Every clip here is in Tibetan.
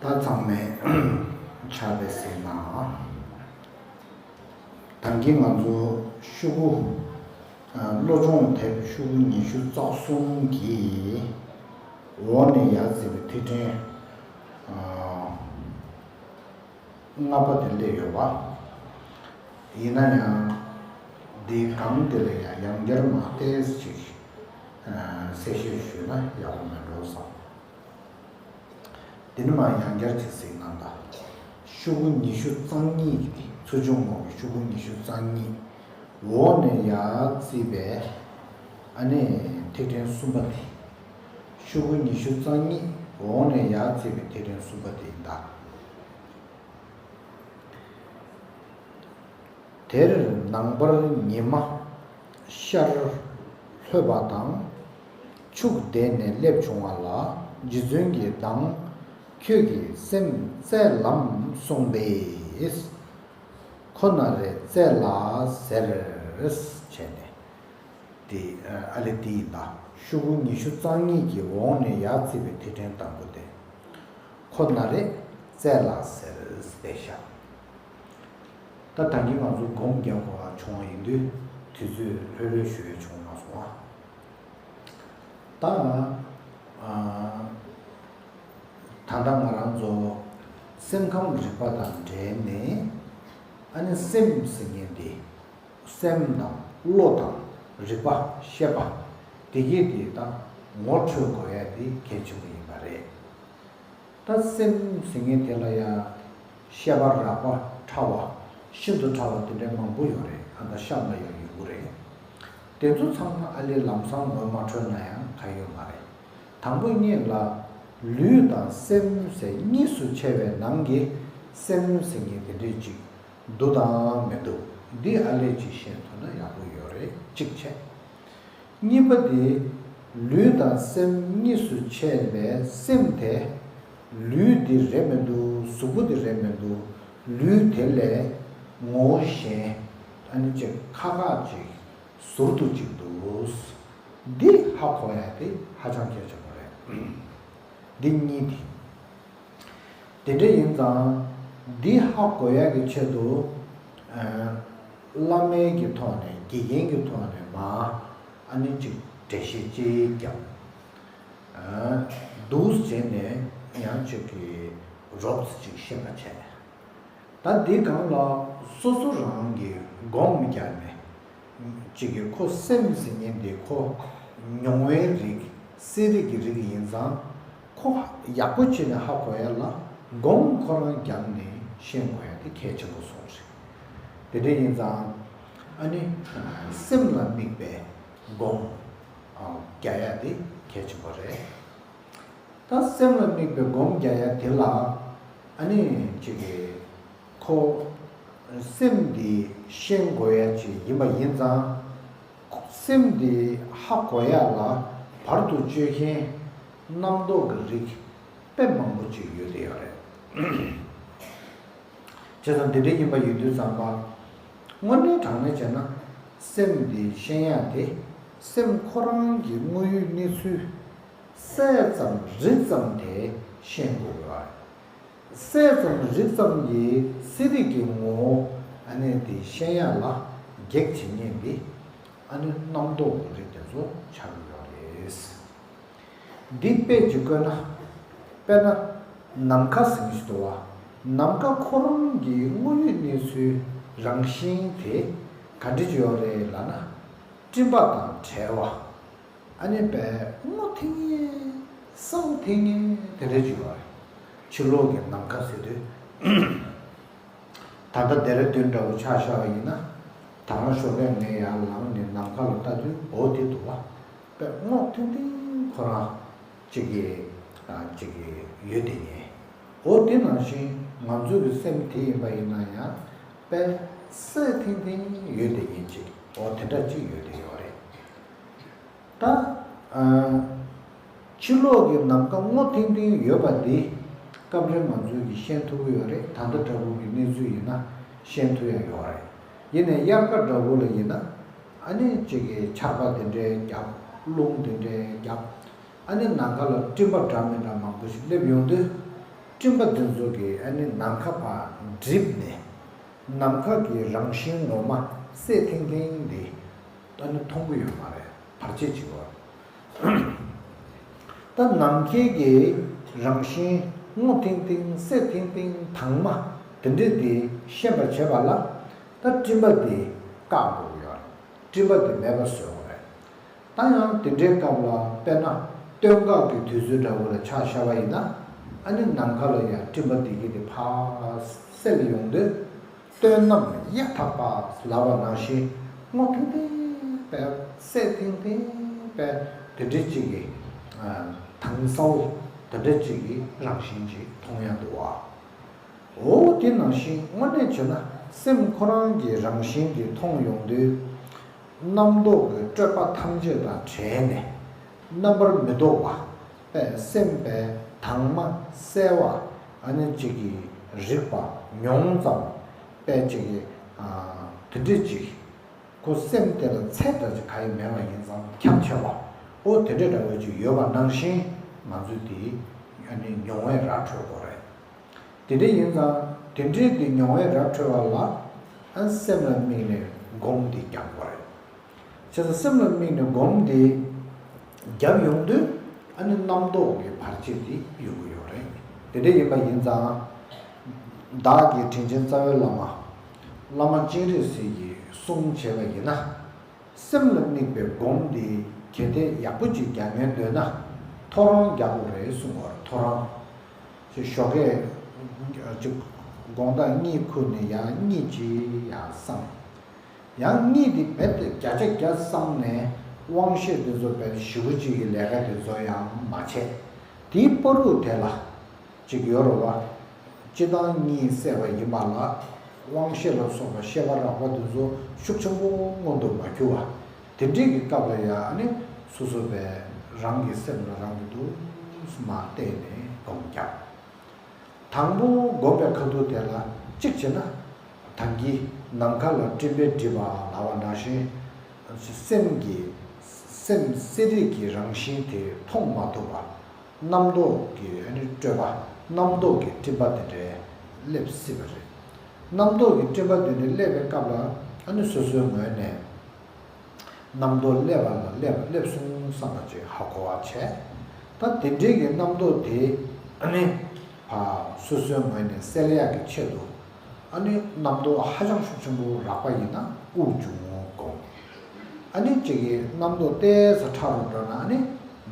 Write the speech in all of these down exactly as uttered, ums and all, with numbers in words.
ད་ཚང་མས་ཕྱག་དཔེ་གཟིགས་གནང་། ད་གིན་ང་ཚོ་ཤོག་གུ། ཨ། བློ་སྦྱོང་དེབ་ཤོག་གུ་ཉི་ཤུ་རྩ་གསུམ་གྱི་འོག་ནས་ཡར་བརྩིས་པའི་ཐིག་ཕྲེང་ཨ་ལྔ་པ་དེ་སླེབས་ཡོད་པ། ཡིན་ན་ཡང་འདིའི་སྒང་འདི་ལ་ཡང་ཡང་བསྐྱར་མར་ཏོག་ཙམ་ཅིག་ཨ་གསལ་བཤད་ཞུས་ན་ཡག་པོ་མེད་འགྲོ་བསམ། འདི་ནི་མར་ཡང་བསྐྱར་ཅིག་གཟིགས་གནང་དང་། ཤོག་གུ་ཉི་ཤུ་རྩ་གཉིས་ཀྱི་ཚུལ་འབྱུང་ངོགས་ཀྱི་ཤོག་གུ་ཉི་ཤུ་རྩ་གཉིས། འོག་ནས་ཡར་བརྩིས་པའི་ཨ་ནི་ཐིག་ཕྲེང་གསུམ་པ་དེ། ཤོག་གུ་ཉི་ཤུ་རྩ་གཉིས། འོག་ནས་ཡར་བརྩིས་པའི་ཐིག་ཕྲེང་གསུམ་པ་དེ་ཡིན་ད། དེར་ནངས་པར་ཉི་མ་ཤར་ལྷོད་པ་དང་། ཕྱུགས་བདས་ནས་སླེབས་བྱུང་བ་ལ་རྗེ་བཙུན་གྱིས་མདང་ཁྱོད་ཀྱི་སེམས་བཙལ་ལམ་གསུངས་པས། ཁོ་ན་རེ་བཙལ་ལ་ཟེར། བྱས་ནས། དེ་ཨ་ལེ་དེ་ཡིན་ད། ཤོག་གུ་ཉི་ཤུ་རྩ་གཉིས་ཀྱི་འོག་ནས་ཡར་བརྩིས་པའི་ཐིག་ཕྲེང་དང་པོ་དེ། ཁོ་ན་རེ་བཙལ་ལ་ཟེར་བསྡད་ཤག་ད་ད་གིན་ང་ཚོ་སྒོམ་རྒྱག་དགོས་པ་བྱུང་བ་ཡིན་དུས་དུས་ཚོད་ལྷོད་ལྷོད་ཞུ་ཡས་བྱུང་མ་སོང་ཨ། ད་ཨ་ད་ལྟ་ང་རང་ཚོ་སེམས་ཁམས་རིག་པ་དང་འབྲེལ་ནས་ཨ་ནི་སེམས་ཟེར་མཁན་དེ། སེམས་དང་བློ་དང་རིག་པ་ཤེས་པ་དེ་གས་དེ་དང་ངོ་འཕྲོད་དགོས་ཡ་དེ་གལ་ཆེན་པོ་ཡིན་པ་རེད། ད་སེམས་ཟེར་མཁན་དེ་ལ་ཡང་ཤེས་པ་རགས་པ་ཕྲ་བ་ཤིན་ཏུ་ཕྲ་བ་དེ་འདྲའི་མང་པོ་ཡོད་རེད། ཨ་ད་གཤམ་ལ་ཡང་ཡོང་གི་རེད། དེ་ཚོ་ཚང་མ་ཨ་ལེ་ལམ་སང་ངོ་མ་འཕྲོད་ན་ཡང་ག་ཡོད་མ་རེད། དང་པོ་ཉིད་ལ་ལུས་དང་སེམས་ཟེར་གཉིས་སུ་ཕྱེ་བའི་ནང་གི་སེམས་ཟེར་མཁན་དེ་འདྲས་ཅིག་འདུག་དང་མི་འདུག་འདི་ཨ་ལས་ཅིག་ཤེས་ཐུབ་ན་ཡག་པོ་ཡོད་རེད། གཅིག་བྱས། གཉིས་པ་དེ་ལུས་དང་སེམས་གཉིས་སུ་ཕྱེ་བའི་སེམས་དེ་ལུས་འདི་རེད་མི་འདུག་གཟུགས་པོ་འདི་རེད་མི་འདུག་ལུས་དེ་ལས་ངོ་བོ་གཞན་ཨ་ནི་ཅིག་ཁག་ཁག་ཅིག་ཟུར་དུ་ཅིག་འདུག་འདི་ཧ་གོ་ཡ་དེ་ཧ་ཅང་གལ་ཆེན་པོ་རེད། འདི་གཉིས་དེ། དེ་འདྲ་ཡིན་ཙང་འདི་ཧ་གོ་ཡག་གི་ཆེད་དུ། ཨ། བླ་མའི་གི་ཐོག་ནས་དགེ་རྒན་གྱི་ཐོག་ནས་མ། ཨ་ནི་ཅིག་འགྲེལ་བཤད་ཅིག་བརྒྱབ། ཨ། འདུག་བྱས་ནས་ཡང་ཅིག་གི་རོབ་ཙམ་ཅིག་ཤེས་པ་བྱས། ད་འདི་སྒང་ལ་སོ་སོ་རང་གིས་སྒོམ་རྒྱག་ནས། གཅིག་གིས་ཁོ་སེམས་ཟེར་མཁན་དེ་ཁོ་མྱོང་བའི་རིགས་གསལ་རིག་གི་རིགས་ཡིན་ཙང་ཁོ་ཡག་པོ་བྱས་ནས་ཧ་གོ་ཡ་ལ་སྒོམ་ཁོ་རང་རྒྱབ་ནས་ཤེས་དགོས་ཡ་དེ་གལ་ཆེན་པོ་སོང་རེད། དེ་འདྲ་ཡིན་ཙང་ཨ་ནི་སེམས་ལ་དམིགས་པའི་སྒོམ་རྒྱག་ཡ་དེ་གལ་ཆེན་པོ་རེད། ད་སེམས་ལ་དམིགས་པའི་སྒོམ་རྒྱག་ཡ་དེ་ལ་ཨ་ནི་ཅིག་གིས་ཁོ་སེམས་འདི་ཤེས་དགོས་ཡ་ཅིག་ཡིན་པ་ཡིན་ཙང་སེམས་འདི་ཧ་གོ་ཡ་ལ་བར་དུ་གཅོད་མཁན་རྣམ་རྟོག་གི་རིགས་དཔེ་མང་པོ་ཅིག་ཡོད་དེ་ཡོད་རེད། བྱས་ཙང་འདི་འདྲ་ཡིན་པ་ཡིན་དུས་ཙམ་པ། དངོས་གནས་དྲང་གནས་བྱས་ན་སེམས་འདི་ཤེས་ཡ་དེ་སེམས་ཁོ་རང་གི་དངོས་ཡོད་གནས་ཚུལ་གསལ་ཙམ་རིག་ཙམ་དེ་ཤེས་དགོས་པ། གསལ་ཙམ་རིག་ཙམ་གྱི་གསལ་རིག་གི་ངོ་བོ་ཨ་ནི་དེ་ཤེས་ཡ་ལ་གེགས་བྱེད་མཁན་འདི་ཨ་ནི་རྣམ་རྟོག་གི་རིགས་དེ་ཚོ་ཆགས་ཀྱི་ཡོད་རེད། འདི་དཔེ་ཅིག་བཀོད་ན། དཔེར་ན། ནམ་མཁའ་ཟེར་གྱི་འདུག་བ། ནམ་མཁའ་ཁོ་རང་གི་དངོས་ཡོད་གནས་ཚུལ་རང་བཞིན་དེ་ག་འདྲ་ཅིག་ཡོད་རེད་ལབ་ན། སྤྲིན་པ་དང་བྲལ་བ། ཨ་ནི་བས་སྔོ་ཐིང་ངེ་སང་ཐིང་ངེ་དེ་འདྲ་ཅིག་ཡོད་རེད། ཕྱི་ལོགས་ཀྱི་ནམ་མཁའ་ཟེར་དུས། ད་ལྟ་ལྡེ་ར་ལྡུན་འདྲ་བོ་ཆ་བཞག་པ་ཡིན་ན། ད་རང་ཞོགས་ཀས་ངས་ཡར་ལངས་ནས་ནམ་མཁའ་ལ་ལྟ་དུས་འོ་དེ་འདུག་བ། དཔེ་སྔོ་ཐིང་ཐིང་ཁོ་རང་གཅིག་གིས་གཅིག་གིས་ཡོད་དེ་ནས། འོ་དེ་ནང་བཞིན་ང་ཚོ་གི་སེམས་དེ་ཡིན་པ་ཡིན་ན་ཡང་དཔེ་གསལ་ཐིང་ཐིང་ཡོད་དེ་ཡིན་གཅིག་འོ་དེ་འདྲ་གཅིག་ཡོད་དེ་ཡོད་རེད། ད། ཨ། ཕྱི་ལོགས་ཀྱི་ནམ་མཁའ་སྔོ་ཐིང་ཐིང་ཡོད་པ་འདི་སྐབས་རེ་ང་ཚོས་ཀྱིས་ཤེས་ཐུབ་ཀྱི་ཡོད་རེད། ད་ལྟ་འདྲ་པོ་གི་གནས་ཚུལ་ཡིན་ན་ཤེས་ཐུབ་ཡ་ཡོད་རེད། ཡིན་ནའི་དབྱར་ཁ་འདྲ་པོ་ལ་ཡིན་ན་ཨ་ནི་གཅིག་གིས་ཆར་པ་དེ་འདྲའི་བརྒྱབ། རླུང་དེ་འདྲའི་བརྒྱབ། ཨ་ནི་ནམ་མཁའ་ལ་སྤྲིན་པ་འདྲ་མི་འདྲ་མང་པོ་ཞིག་སླེབས་ཡོང་དུས། སྤྲིན་པ་འདི་ཚོ་གི་ཨ་ནི་ནམ་མཁའ་ཕར་འགྲིབ་ནས་ནམ་མཁའ་གི་རང་བཞིན་ངོ་མ་སད་ཐིང་ཐིང་འདི་ཨ་ནི་མཐོང་གི་ཡོད་མ་རེད། བར་ཆད་བྱེད་པ། ད་ནམ་མཁའི་གི་རང་བཞིན་སྔོ་ཐིང་ཐིང་སད་ཐིང་ཐིང་དྭངས་མ་དེ་འདྲས་དེ་ཤེས་པར་བྱེད་པ་ལ་ད་སྤྲིན་པ་དེ་བཀག་དགོས་ཀྱི་ཡོད་རེད། སྤྲིན་པ་དེ་མེད་པ་བཟོ་དགོས་རེད། ད་ཡང་དེ་འདྲའི་སྐབས་ལ་དཔེར་ན་སྟོན་ཀ་གི་དུས་ཚོད་འདྲ་བོ་ལ་ཆ་བཞག་པ་ཡིན་ན་ཨ་ནི་ནམ་མཁའ་ལ་ཡང་སྤྲིན་པ་དེ་གི་དེ་ཕར་སེལ་ཡོང་དུས། སྟོན་གནམ་གཡའ་དག་པ་ལབ་པ་ནང་བཞིན་སྔོ་ཐིང་ཐིང་པའི་སད་ཐིང་ཐིང་པའི་དེ་འདྲ་ཅིག་གི་དྭངས་གསལ་དེ་འདྲ་ཅིག་གི་རང་བཞིན་ཅིག་མཐོང་ཡ་འདུག་བ། འོ་དེ་ནང་བཞིན་དངོས་གནས་བྱས་ན་སེམས་ཁོ་རང་གི་རང་བཞིན་གྱིས་མཐོང་ཡོང་དུས། རྣམ་རྟོག་གི་སྤྲོས་པ་ཐམས་ཅད་དང་བྲལ་ནས་རྣམ་པར་མི་རྟོག་པ་པས་སེམས་པའི་དྭངས་མ་གསལ་བ་ཨ་ནི་གཅིག་གིས་རིག་པ་མྱོང་ཙམ་པས་གཅིག་གིས་དེ་འདྲས་གཅིག་ཁོ་སེམས་དེ་ལ་ཚད་འདྲ་ཅིག་ག་ཡི་མེད་པ་ཡིན་ཙང་ཁྱབ་ཆེ་བ་ཨོ་དེ་འདྲས་འདྲ་བོ་ཅིག་ཡོད་པ་ནང་བཞིན་ང་ཚོས་དེ་ཨ་ནི་མྱོང་བས་ར་འཕྲོད་དགོས་རེད། དེ་འདྲ་ཡིན་ཙང་དེ་འདྲའི་དེ་མྱོང་བས་ར་འཕྲོད་པ་ལ་ཨ་སེམས་ལ་དམིགས་ནས་སྒོམ་དེ་རྒྱག་དགོས་རེད། བྱས་ཙང་སེམས་ལ་དམིགས་ནས་སྒོམ་དེ་རྒྱབ་ཡོང་དུས་ཨ་ནི་རྣམ་རྟོག་གི་བར་ཆད་དེ་ཡོང་གི་ཡོད་རེད། དེ་འདྲ་ཡིན་པ་ཡིན་ཙང་བདག་གི་དྲིན་ཅན་རྩ་བའི་བླ་མ་བླ་མ་སྤྱན་རས་གཟིགས་ཀྱིས་གསུངས་བྱས་པ་ཡིན་ན། སེམས་ལ་དམིགས་པའི་སྒོམ་འདི་གལ་ཏེ་ཡག་པོ་ཅིག་རྒྱག་ཉན་འདོད་ན་ཐོ་རངས་རྒྱག་དགོས་རེད་གསུངས་པ་རེད། ཐོ་རངས་ཅིག་ཞོགས་ཀས་ཅིག་དགོང་དག་གཉིད་ཁུག་ནས་ཡང་གཉིད་ཅིག་ཡང་བསམ། ཡང་གཉིད་དེ་རྦད་དེ་བརྒྱ་ཆ་བརྒྱ་བསམ་ནས་དབང་ཤེས་འདི་ཚོ་རྦད་ཞེ་པོ་ཅིག་གི་ལས་ཀ་འདི་ཚོ་ཡང་མ་བྱས། དེའི་བར་དུ་དེ་ལ། ཅིག་ཡོད་རེད་བ། སྤྱིར་བཏང་གཉིད་སད་པ་ཡིན་པ་ལ་དབང་ཤེས་ལ་སོགས་པ་ཤེས་པ་རགས་པ་འདི་ཚོ་ཤུགས་ཆེན་པོ་མངོན་དུ་མ་གྱུར་བ། དེ་འདྲའི་གི་སྐབས་ལ་ཡང་ཨ་ནི་སོ་སོ་པས་རང་གི་སེམས་ལ་རང་གིས་འདུག་སེ་མར་བལྟས་ནས་སྒོམ་རྒྱག་དང་པོ་སྒོམ་པའི་ཁ་ཐུག་དེ་ལ་གཅིག་བྱས་ན། ད་གིན་ནམ་མཁའ་ལ་སྤྲིན་པས་བསྒྲིབས་པ་ལབ་པ་ནང་བཞིན། སེམས་ཀྱི་སེམས་གསལ་རིག་གི་རང་བཞིན་དེ་མཐོང་མ་ཐུབ་པ། རྣམ་རྟོག་གི་ཨ་ནི་སྤྲོས་པ། རྣམ་རྟོག་གི་སྤྲིན་པ་དེ་འདྲའི་སླེབས་སྲིད་པ་རེད། རྣམ་རྟོག་གི་སྤྲིན་པ་དེ་འདྲའི་སླེབས་པའི་སྐབས་ལ་ཨ་ནི་སོ་སོའི་ངོས་ནས་རྣམ་རྟོག་སླེབས་པ་ལ་སླེབས་སླེབས་སོང་བསམ་པ་ཅིག་ཧ་གོ་བ་བྱས། ད་དེ་འདྲའི་གི་རྣམ་རྟོག་དེ་ཨ་ནི་ཕ་སོ་སོའི་ངོས་ནས་སེལ་ཡག་གི་ཆེད་དུ། ཨ་ནི་རྣམ་རྟོག་ཧ་ཅང་ཤུགས་ཆེན་པོ་རགས་པ་ཡིན་ན་དབུགས་འབྱུང་རྔུབ་སྒོམ། ཨ་ནི་གཅིག་གིས་རྣམ་རྟོག་ཏོག་ཙམ་ཕྲ་རུ་འགྲོ་ན་ཨ་ནི་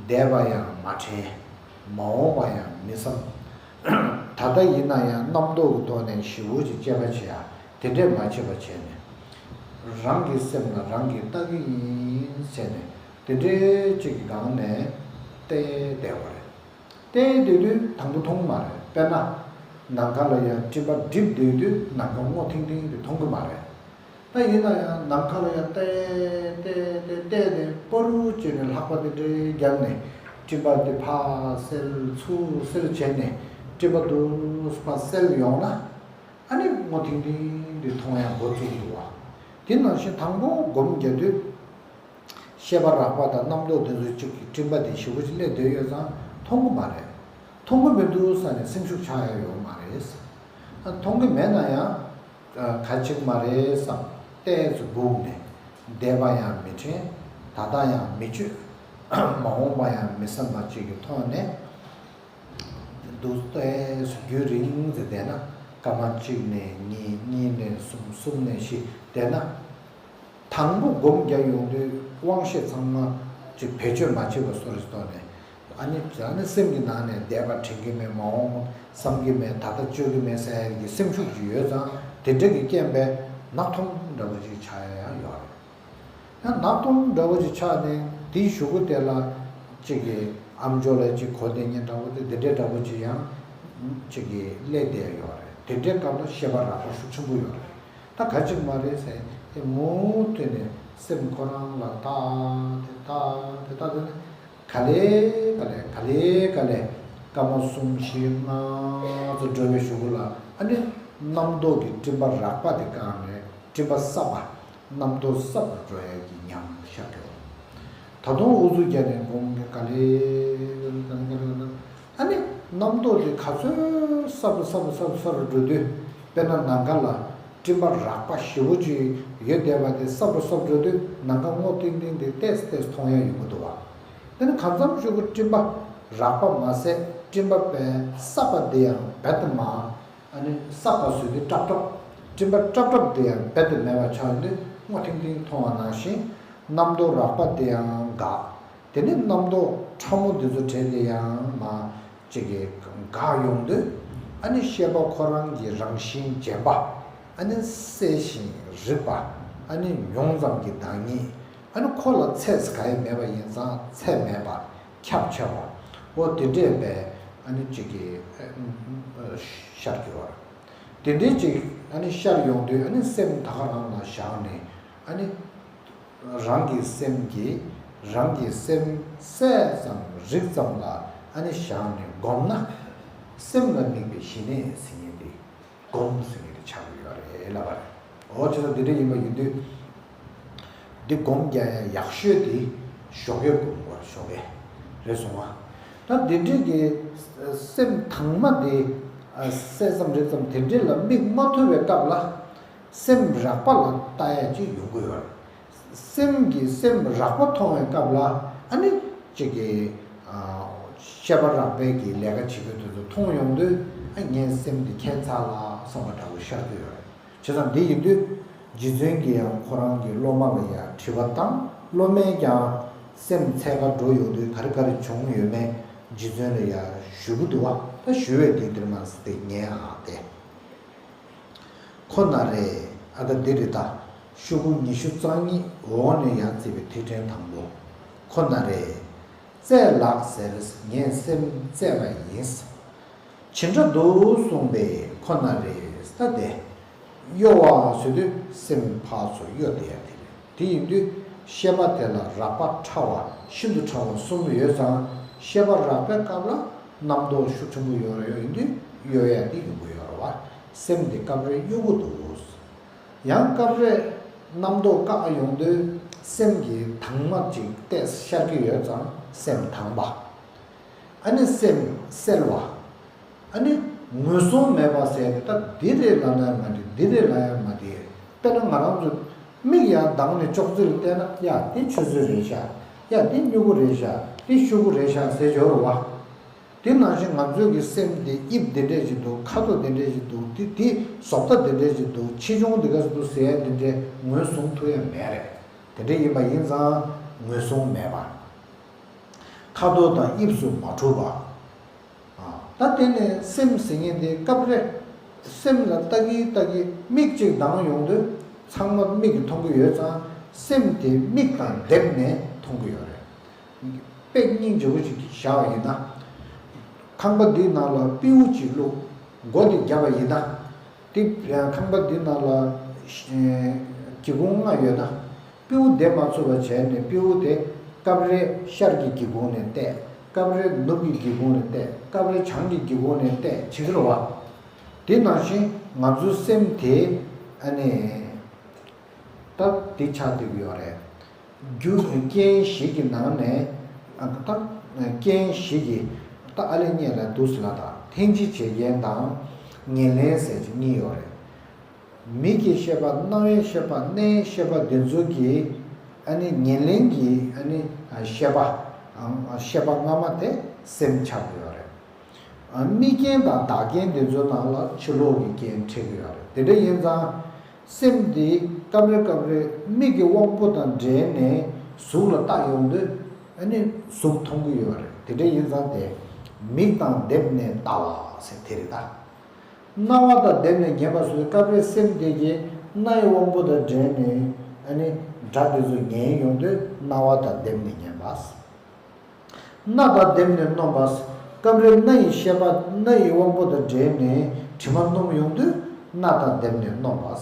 འདས་པ་ཡང་མ་དྲན། མ་འོངས་པ་ཡང་མི་བསམ། ད་ལྟ་ཡིན་ན་ཡང་རྣམ་རྟོག་གི་ཐོག་ནས་ཞེ་པོ་ཅིག་དཔྱད་པ་བྱེད་ཡ་དེ་འདྲས་མ་བྱེད་པ་བྱས་ནས། རང་གི་སེམས་ལ་རང་གིས་བལྟ་གི་ཡིན་ཟེར་ནས་དེ་འདྲས་ཅིག་གི་སྒང་ནས་བལྟས་བསྡད་པ་རེད། བལྟས་སྡོད་དུས་དང་པོ་མཐོང་གི་མ་རེད། དཔེར་ན། ནམ་མཁའ་ལ་ཡང་སྤྲིན་པ་བསྒྲིབས་སྡོད་དུས་ནམ་མཁའ་སྔོ་ཐིང་ཐིང་དེ་མཐོང་གི་མ་རེད། ད་ཡིན་ན་ཡང་ནམ་མཁའ་ལ་ཡང་བལྟས་བལྟས་བལྟས་བལྟས་ནས་སྤོ་རུ་བྱས་ནས་ལྷགས་པ་དེ་འདྲའི་རྒྱབ་ནས་སྤྲིན་པ་དེ་ཕར་སེལ་ཚུར་སེལ་བྱས་ནས་སྤྲིན་པ་དུ་ཕར་སེལ་ཡོང་ན་ཨ་ནི་སྔོ་ཐིང་ཐིང་དེ་མཐོང་ཡང་འགོ་བཙུགས་འདུག་བ། དེ་ནང་བཞིན་དང་པོ་སྒོམ་རྒྱག་དུས། ཤེས་པ་རགས་པ་དང་རྣམ་རྟོག་དེ་ཚོ་གཅིག་གི་སྤྲིན་པ་དེ་ཞེ་པོ་ཅིག་སླེབས་བསྡད་ཡོད་ཙང་མཐོང་གི་མ་རེད། མཐོང་གི་མི་འདུག་ས་ནས་སེམས་ཤུགས་ཆག་ཡ་ཡོད་མ་རེད། མཐོང་གི་མེད་ན་ཡང་ག་ཅིག་མ་རེད་བསམ་ཏོག་ཙམ་སྒུག་ནས་འདས་པ་ཡང་མི་དྲན། ད་ལྟ་ཡང་མི་དཔྱོད། མ་འོངས་པ་ཡང་མི་བསམ་པ་ཅིག་གི་ཐོག་ནས། འདུག་སྟེ་རྒྱུན་རིང་ཙམ་བསྡད་ན་སྐར་མ་གཅིག་ནས་གཉིས། གཉིས་ནས་གསུམ། གསུམ་ནས་བཞི་བསྡད་ན། དང་པོ་སྒོམ་རྒྱག་ཡོང་དུས་དབང་ཤེས་ཚང་མ་ཅིག་བེད་སྤྱོད་མ་བྱས་པ་བཟོ་འདྲ་ཞིག་ཐོག་ནས། ཨ་ནི་ཨ་ནི་སེམས་ཀྱི་ནང་ནས་འདས་པ་དྲན་གྱི་མེད། མ་འོངས་བསམ་གྱི་མེད། ད་ལྟ་དཔྱོད་ཀྱི་མེད་ཟེར་ཡག་གི་སེམས་ཤུགས་ཅིག་ཡོད་ཙང་དེ་འདྲ་གི་རྐྱེན་པས་ནག་ཐོམ་འདྲ་བོ་ཅིག་ཆགས་ཡ་ཡང་ཡོད་རེད། ཡང་ནག་ཐོམ་འདྲ་བོ་ཅིག་ཆགས་ནས་དེའི་གཞུག་གུ་དེ་ལ་གཅིག་གིས་ཨམ་ཅོག་ལ་གཅིག་གོ་བསྡད་མཁན་འདྲ་བོ་དེ་འདི་འདྲའི་འདྲ་བོ་ཅིག་ཡང་གཅིག་གིས་སླེབས་བསྡད་ཡོད་རེད། དེ་འདྲའི་སྐབས་ལ་ཤེས་པ་རགས་པ་ཤུགས་ཆེན་པོ་ཡོད་རེད། ད་ག་ཅིག་མ་རེད་ཟེར་དེ་མུ་མཐུད་ནས་སེམས་ཁོ་རང་ལ་བལྟ་དེ་བལྟ་དེ་བལྟ་དེ་ནས་ག་ལེ་ག་ལེ་ག་ལེ་ག་ལེ་སྐར་མ་གསུམ་བཞི་ལྔ་ཙམ་འགྲོ་བའི་གཞུག་གུ་ལ་ཨ་ནི་རྣམ་རྟོག་གི་སྤྲིན་པ་རགས་པ་དེ་བཀག་ནས་སྤྲིན་པ་སྲབ་པ། རྣམ་རྟོག་སྲབ་པར་འགྲོ་ཡ་གི་ཉམས་ཤར་འགྲོ། ད་དུང་ཨུ་ཚུགས་བརྒྱབ་ནས་སྒོམ་གི་ག་ལེ་ག་ལེ་ག་ལེ་ག་ལེ། ཨ་ནི་ རྣམ་རྟོག་དེ་ག་ཚོད་སྲབ་རུ་སྲབ་རུ་སྲབ་རུ་སྲབ་རུ་འགྲོ་དུས། དཔེར་ན་ནམ་མཁའ་ལ་སྤྲིན་པ་རགས་པ་ཞེ་པོ་ཅིག་ཡོད་བསྡད་པ་དེ་སྲབ་རུ་སྲབ་འགྲོ་དུས། ནམ་མཁའ་སྔོ་ཐིང་ཐིང་དེ་ཏོག་ཙམ་ཏོག་ཙམ་མཐོང་ཡ་ཡོང་གི་འདུག་བ། དེ་ནི་གང་འཚམ་གཅིག་པུ་སྤྲིན་པ་རགས་པ་མ་ཟད། སྤྲིན་པ་པའི་སྲབ་པ་དེ་ཡང་རྦད་དེ་མ། ཨ་ནི་སྲབ་པ་བཟོས་ཏེ་སྲབ་སྲབ། སྤྲིན་པ་སྲབ་སྲབ་དེ་ཡང་རྦད་དེ་མེད་པ་ཆགས་ཡོང་དུས། སྔོ་ཐིང་ཐིང་མཐོང་བ་ནང་བཞིན། རྣམ་རྟོག་རགས་པ་དེ་ཡང་འགག། དེ་ནས་རྣམ་རྟོག་ཕྲ་མོ་འདི་ཚོ་བྲལ་ཏེ་ཡང་མ་ཅིག་གི་འགག་ཡོང་དུས། ཨ་ནི་ཤེས་པ་ཁོ་རང་གི་རང་བཞིན་རྗེན་པ། ཨ་ནི་གསལ་ཞིང་རིག་པ། ཨ་ནི་མྱོང་ཙམ་གྱི་བདག་ཉིད། ཨ་ནི་ཁོ་ལ་ཚད་ག་ཡེ་མེད་པ་ཡིན་ཙང་ཚད་མེད་པ། ཁྱབ་ཆེ་བ། འོ་དེ་འདྲས་པའི་ཨ་ནི་ཅིག་གི་ཤར་གྱི་བར། དེ་འདྲས་ཅིག་ཨ་ནི་ཤར་ཡོང་དུས། ཨ་ནི་སེམས་ད་ག་རང་ལ་བཞག་ནས། ཨ་ནི། རང་གི་སེམས་ཀྱིས་རང་གི་སེམས་གསལ་ཙམ་རིག་ཙམ་ལ་ཨ་ནི་བཞག་ནས་བསྒོམས་ན། སེམས་ལ་དམིགས་པའི་ཞི་གནས་ཟེར་མཁན་དེ་སྒོམ་ཟེར་མཁན་དེ་ཆགས་ཀྱི་ཡོད་རེད་ལབ་པ་རེད། འོ་བྱས་ཙང་འདི་འདྲ་ཡིན་པ་ཡིན་དུས། འདི་སྒོམ་རྒྱག་ཡ་ཡག་ཤོས་དེ་ཞོགས་ཀས་སྒོམ་དགོས། ཞོགས་ཀས་རེད་སོང་ང་། ད་འདི་འདྲའི་གི་སེམས་དྭངས་མ་དེ་གསལ་ཙམ་རིག་ཙམ་དེ་འདྲ་ལ་དམིགས་མ་ཐུབ་པའི་སྐབས་ལ། སེམས་རགས་པ་ལ་ལྟ་ཡ་ཅིག་ཡོང་གི་ཡོད་རེད། སེམས་ཀྱིས་སེམས་རགས་པ་མཐོང་བའི་སྐབས་ལ། ཨ་ནི་ཅིག་གི་ཨ། ཤེས་པ་རགས་པས་ཀྱི་ལས་ཀ་བྱེད་རྒྱུ་དེ་ཚོ་མཐོང་ཡོང་དུས། ཨ། ངའི་སེམས་འདི་ཁྱད་མཚར་ལ་བསམ་པ་འདྲ་བོ་ཤར་གྱི་ཡོད་རེད། བྱས་ཙང་འདི་ཡིན་དུས། རྗེ་བཙུན་གྱིས་ཡང་ཁོ་རང་གི་སློབ་མ་ལ་ཡང་དྲི་བ་བཏང་། སློབ་མས་ཀྱང་སེམས་འཚོལ་ག་འགྲོ་ཡོང་དུས་ག་རེ་ག་རེ་བྱུང་ཡོད་མེད་རྗེ་བཙུན་ལ་ཡང་ཞུ་གི་འདུག་བ། ད་ཞུ་བའི་དེ་འདིར་མ་ཟད་དེ་ཉན་ཨ་སྟེ། ཁོ་ན་རེ། ཨ། ད་འདི་རེད་ད། ཤོག་གུ་ཉི་ཤུ་རྩ་གཉིས་འོག་ནས་ཡར་བརྩིས་པའི་ཐིག་ཕྲེང་དང་པོ། ཁོ་ན་རེ། བཙལ་ལགས་ཟེར་ངས་སེམས་བཙལ་བ་ཡིན། ཇི་འདྲ་འདུག་གསུངས་པས་ཁོ་ན་རེ། ད་དེ། གཡོ་བ་ཟེར་དུས་སེམས་ཕར་ཚུར་གཡོ་བསྡད་ཡ་དེ་རེད། དེ་ཡིན་དུས་ཤེས་པ་དེ་ལ་རགས་པ་ཕྲ་བ་ཤིན་ཏུ་ཕྲ་བ་གསུམ་ཡོད་ཙང་། ཤེས་པ་རགས་པའི་སྐབས་ལ་རྣམ་རྟོག་ཤུགས་ཆེན་པོ་ཡོད་རེད། ཡོད་དུས་གཡོ་ཡ་དེ་ཡོང་གི་ཡོད་རེད་བ། སེམས་དེ་སྐབས་རེ་གཡོ་གི་འདུག། ཡང་སྐབས་རེ་རྣམ་རྟོག་བཀག་ཡོང་དུས་སེམས་ཀྱི་དྭངས་མ་ཅིག་ཏོག་ཙམ་ཤར་གྱི་ཡོད་ཙང་སེམས་དྭངས་པ། ཨ་ནི་སེམས་གསལ་བ། ཨ་ནི་ངོས་བཟུང་མེད་པ་ཟེར་ནས་ད་འདི་རེད་ལབ་ན་ཡང་མ་འགྲིག། འདི་རེད་ལབ་ཡང་མ་འགྲིག། དཔེར་ན་ང་རང་ཚོ་མིག་ཡར་གདངས་ནས་ཅོག་ཙེ་ལ་བལྟས་ན། ཡ་འདི་ཆུ་ཚོད་རེད་ཤག། ཡ་འདི་སྨྱུ་གུ་རེད་ཤག། འདི་ཤོག་གུ་རེད་ཤག་ཟེར་འཇོག་རེད་བ། དེ་ནང་བཞིན་ང་ཚོའི་གི་སེམས་དེ་དབྱིབས་འདི་འདྲས་ཅིག་འདུག། ཁ་དོག་འདི་འདྲས་ཅིག་འདུག། དེ་དེ་བཟོ་ལྟ་འདི་འདྲས་ཅིག་འདུག། ཆེ་ཆུང་འདི་ག་ཚོད་འདུག་ཟེར་ཡ་འདི་འདྲས་ངོས་བཟུང་ཐུབ་ཡ་མེད་རེད། དེ་འདྲས་ཡིན་པ་ཡིན་ཙང་ངོས་བཟུང་མེད་པ། ཁ་དོག་དང་དབྱིབས་སུ་མ་གྲུབ་པ། ཨ། ད་དེ་ནས་སེམས་ཟེར་མཁན་དེ་སྐབས་རེ་སེམས་ལ་ལྟ་གིན་ལྟ་གིན་མིག་ཅིག་གདངས་ཡོང་དུས་ཚང་མ་མིག་གིས་མཐོང་གི་ཡོད་ཙང་། སེམས་དེ་མིག་དང་སྡེབ་ནས་མཐོང་གི་ཡོད་རེད། དཔེ་སྙིང་རྗེ་པོ་ཅིག་བཞག་པ་ཡིན་ན། ཁང་པ་འདིའི་ནང་ལ་སྤྲེའུ་ཅིག་བླུགས། སྒོ་འདི་བརྒྱབ་པ་ཡིན་ན། དེ་ཁང་པ་འདིའི་ནང་ལ་སྒེའུ་ཁུང་ལྔ་ཡོད་ན། སྤྲེའུ་བསྡད་མ་ཚུགས་པ་བྱས་ནས་སྤྲེའུ་དེ་སྐབས་རེ་ཤར་གྱི་སྒེའུ་ཁུང་ནས་བལྟས། སྐབས་རེ་ནུབ་ཀྱི་སྒེའུ་ཁུང་ནས་བལྟས། སྐབས་རེ་བྱང་གི་སྒེའུ་ཁུང་ནས་བལྟས་བྱེད་ཀྱི་རེད་བ། དེ་ནང་བཞིན་ང་ཚོའི་སེམས་དེ། ཨ་ནི། ད་འདི་ཆགས་བསྡད་ཀྱི་ཡོད་རེད། རྒྱུ་རྐྱེན་བཞི་གི་ནང་ནས། ཨ། ད་རྐྱེན་བཞི་གི། ད་ཨ་ལེ་རྙེད་ལ་འདུག་ཟེར་ལ་དང་། འཐེན་འབྱེད་བྱེད་མཁན་དང་ཉེར་ལེན་ཟེར་གྱི་གཉིས་ཡོད་རེད། མིག་གི་ཤེས་པ། རྣ་བའི་ཤེས་པ། སྣའི་ཤེས་པ་འདི་ཚོ་གི། ཨ་ནི་ཉེར་ལེན་གྱི། ཨ་ནི་ཤེས་པ། ཨ། ཤེས་པ་སྔ་མ་དེ་སེམས་ཆགས་ཀྱི་ཡོད་རེད། ཨ། དམིགས་རྐྱེན་དང་བདག་རྐྱེན་འདི་ཚོའི་ནང་ལ་ཕྱི་ལོགས་ཀྱི་རྐྱེན་འཕྲད་ཀྱི་ཡོད་རེད། དེ་འདྲ་ཡིན་ཙང་སེམས་འདི་སྐབས་རེ་སྐབས་རེ་མིག་གི་དབང་པོ་དང་འབྲེལ་ནས་གཟུགས་ལ་བལྟ་ཡོང་དུས། ཨ་ནི་གཟུགས་མཐོང་གི་ཡོད་རེད། དེ་འདྲ་ཡིན་ཙང་དེ་མིག་དང་སྡེབ་ནས་ལྟ་བ་ཟེར་དེ་རེད་ད། རྣ་བ་དང་སྡེབ་ནས་ཉན་པ་ཟེར་དུས་སྐབས་རེ་སེམས་དེ་གིས་རྣའི་དབང་པོ་དང་འབྲེལ་ནས། ཨ་ནི་སྒྲ་དེ་ཚོ་ཉན་ཡོང་དུས་རྣ་བ་དང་སྡེབ་ནས་ཉན་པ། སྣ་དང་སྡེབ་ནས་རྣོ་བ། སྐབས་རེ་སྣ་ཡི་ཤེས་པ། སྣ་ཡི་དབང་པོ་དང་འབྲེལ་ནས་དྲི་མ་སྣོམ་ཡོང་དུས་སྣ་དང་སྡེབ་ནས་སྣོམ་པ།